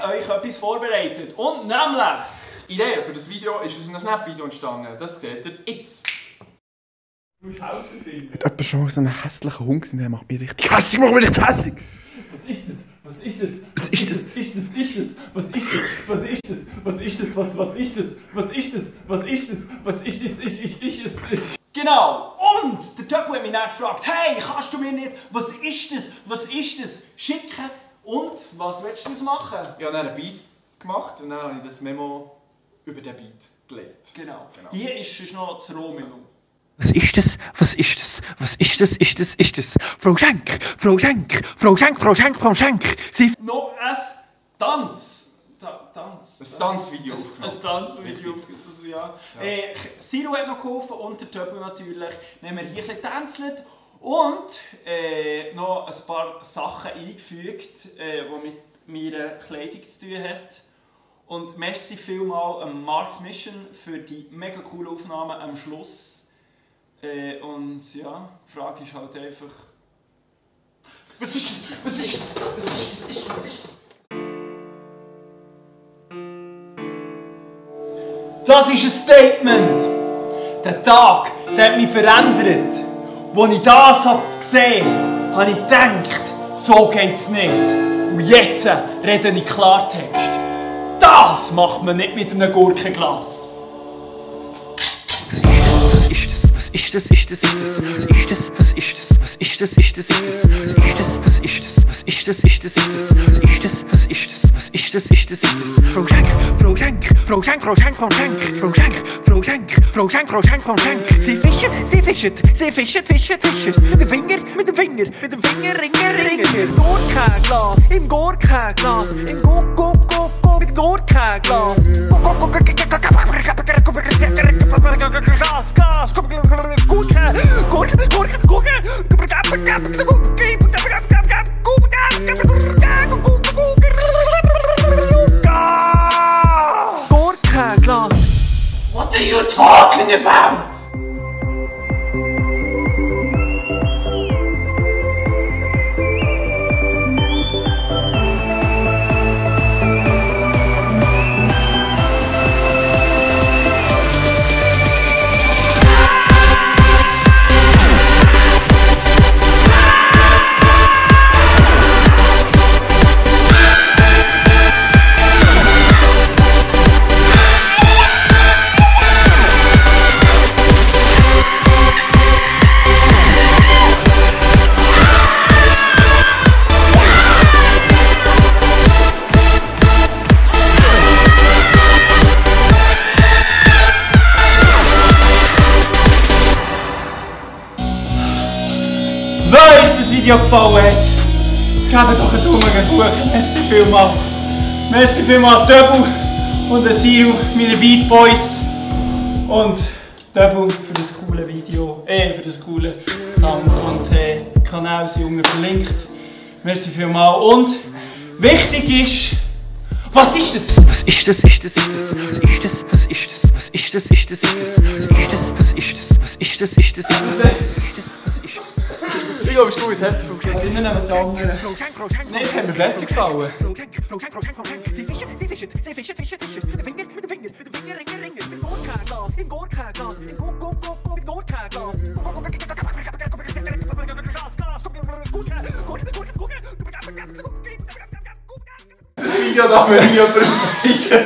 euch etwas vorbereitet. Und nämlich... Die Idee für das Video ist aus einem Snap-Video entstanden. Das seht ihr jetzt. Hat jemand schon mal so einen hässlichen Hund gesehen? Der macht mich richtig hässlich, macht mich richtig hässlich! Was ist das? Was ist das? Was ist das? Was ist das? Was ist das? Was ist das? Was ist das? Was ist das? Was ist das? Was ist das? Was ist das? Genau! Und der Töppel hat mich dann gefragt, hey, kannst du mir nicht, was ist das? Was ist das? Schicken. Und was willst du daraus machen? Ich habe dann einen Beat gemacht und dann habe ich das Memo über den Beat gelegt. Genau. Hier ist noch das Rohmelo. Was ist das? Was ist das? Was ist das? Ist das? Frau Schenk! Frau Schenk! Frau Schenk! Frau Schenk! Frau Schenk! Sie... Noch ein Tanz! Ein Tanzvideo aufgenommen. Ein Tanzvideo aufgenommen, ja. Siro hat noch geholfen und der Töppel natürlich. Wir haben hier ein bisschen getänzelt und noch ein paar Sachen eingefügt, die mit meiner Kleidung zu tun haben. Und merci vielmals an Mark's Mission für die mega coole Aufnahme am Schluss. Und ja, die Frage ist halt einfach... Was ist das? Was ist das? Was ist das? Was ist das? Das ist ein Statement! Der Tag, der hat mich verändert. Als ich das gesehen habe, habe ich gedacht, so geht's nicht. Und jetzt rede ich Klartext. Das macht man nicht mit einem Gurkenglas. Was ist das? Was ist das? Ist das? Was ist das? Was ist das? Was ist das? Ist das? Ist das? Was ist das? Was ist das? Ist das? Was ist das? Was ist das? Was ist das? Ist das? Frau Schenk! Frau Schenk! Frau Schenk! Frau Schenk! Frau Schenk! Frau Schenk! Frau Schenk! Frau Schenk! Frau Schenk! Frau Schenk! Sie fischen! Sie fischen! Sie fischen! Fischen! Fischen! Mit dem Finger! Mit dem Finger! Mit dem Finger! Ringen! Gurkenglas! Im Gurkenglas! Im mit Gurkenglas! Glas! Gurkenglas! What are you talking about? Wenn euch das Video gefallen hat, gebt doch einen Daumen hoch. Merci vielmals. Merci vielmals an Töppel und an Siro, meine Beat Boys. Und Töppel für das coole Video, für das coole Sound. Und den Kanal sind unten verlinkt. Merci vielmals. Und wichtig ist, was ist das? Was ist das? Ist das? Ist das? Was ist das? Was ist das? Was ist das? Ist das? Ist das? Was ist das? Was ist das? Was ist das? Ist das? Ist das? Was ist das? Was ist das? Ich glaube, es ist gut, hä? Also, wir nehmen das andere. Nein, das hat mir besser gefallen. Sie fischen, sie fischen, sie fischen, fischen, fischen. Mit dem Finger, mit dem Finger, mit dem Finger, ringen. Im Gurkenglas, im Gurkenglas, im Gurkenglas. Das Video darf mir nie jemand zeigen.